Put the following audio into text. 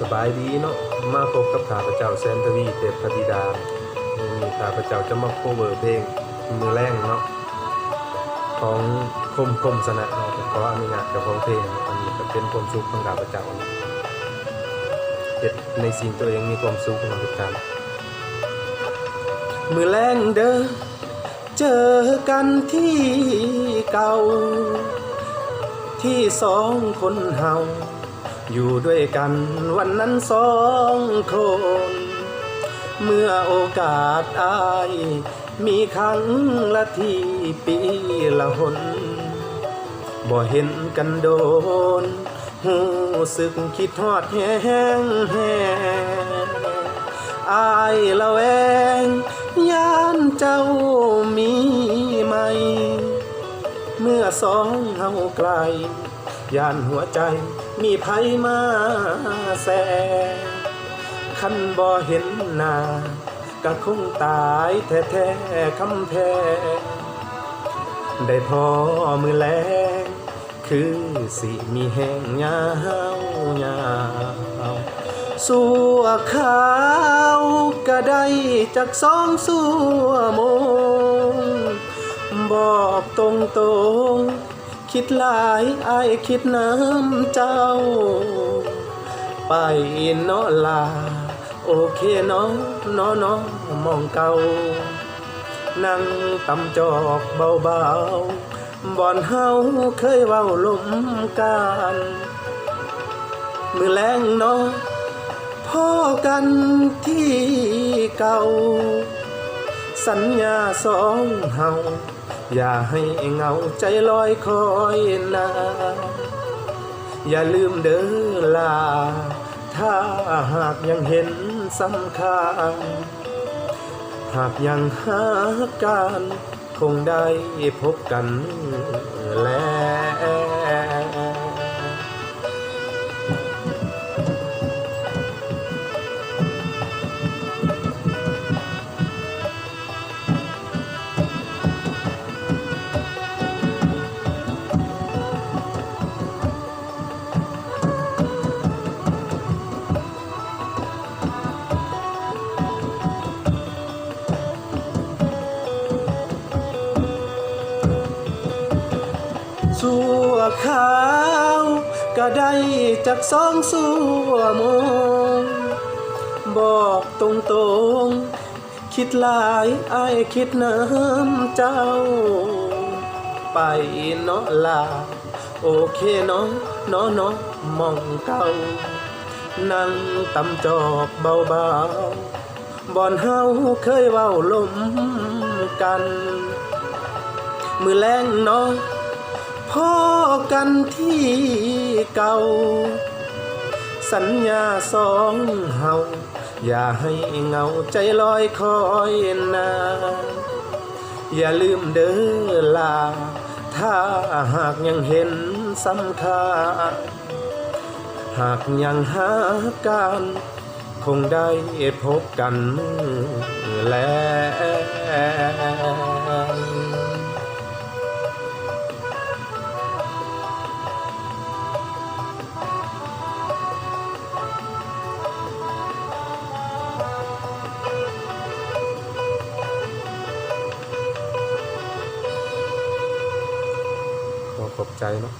ສະບາຍດີເນາະ ມາພົບກັບຂ້າພະເຈົ້າ ແສນທະວີ ເທບພະທິດາ. ມື້ນີ້ຂ້າພະເຈົ້າຈະມາໂຄເວີເພງມື້ແລງເນາະ ຂອງຄົມ ຄົມຊະນະເນາະ. ຂໍອະນຸຍາດເຈົ້າຂອງເພງ. ອັນນີ້ກໍເປັນຄວາມສຸກຂອງຂ້າພະເຈົ້າ ເຮັດໃນສິ່ງຕົວເອງມີຄວາມສຸກເນາະ ເຮັດການ. ມື້ແລງເດີ ເຈີກັນທີ່ເກົ່າ ທີ່ສອງຄົນເຮົາ ຢູ່ດ້ວຍກັນວັນນັ້ນສອງຄົນ. ເມື່ອໂອກາດອ້າຍມີຄັ້ງລະທີປີລະຫົນ ບໍ່ເຫັນກັນໂດນ ຮູ້ສຶກຄິດຮອດແຮງໆ. ອ້າຍລະແວງຢ້ານເຈົ້າມີໃໝ່ ເມື່ອສອງເຮົາໃກ້ ຢ້ານຫົວໃຈມີໄພມາແຊ. ຄັນບໍ່ເຫັນໜ້າ ກະຄົງຕາຍແທ້ໆ ຄຳແພງ. ໄດ້ພໍມື້ແລງ ຄືຊິມີແຮງຍາວໆ. ຊົ່ວຄາວກະໄດ້ຈັກສອງຊົ່ວໂມງ. ບອກຕົງໆ ຄິດຫຼາຍ ອ້າຍຄິດນຳເຈົ້າ. ໄປເນາະຫຼ້າ ໂອເຄເນາະ ເນາະ ເນາະ ໝ່ອງເກົ່າ. ນັ່ງຕຳຈອກເບົາໆ ບ່ອນເຮົາເຄີຍເວົ້າລົມກັນ. ມື້ແລງເນາະ ພໍ້ກັນທີ່ເກົ່າ. ສັນຍາສອງເຮົາ ຢ່າໃຫ້ເຫງົາໃຈລອຍຄອຍນາ. ຢ່າລືມເດີຫຼ້າ ຖ້າຫາກຍັງເຫັນສຳຄັນ ຫາກຍັງຮັກກັນ ຄົງໄດ້ພົບກັນແລະ. ຊົ່ວຄາວກະໄດ້ຈັກສອງຊົ່ວໂມງ. ບອກຕົງໆ ຄິດຫຼາຍ ອ້າຍຄິດນຳເຈົ້າ. ໄປເນາະຫຼ້າ ໂອເຄເນາະ ເນາະ ເນາະ ໝ່ອງເກົ່າ. ນັ່ງຕຳຈອກເບົາໆ ບ່ອນເຮົາເຄີຍເວົ້າລົມກັນ. ມື້ແລງເນາະ ພໍ້ກັນທີ່ເກົ່າ. ສັນຍາສອງເຮົາ ຢ່າໃຫ້ເຫງົາໃຈລອຍຄອຍນາ. ຢ່າລືມເດີຫຼ້າ ຖ້າຫາກຍັງເຫັນສຳຄັນ ຫາກຍັງຮັກກັນ ຄົງໄດ້ພົບກັນແລະ. ຂໍຂອບໃຈເນາະ.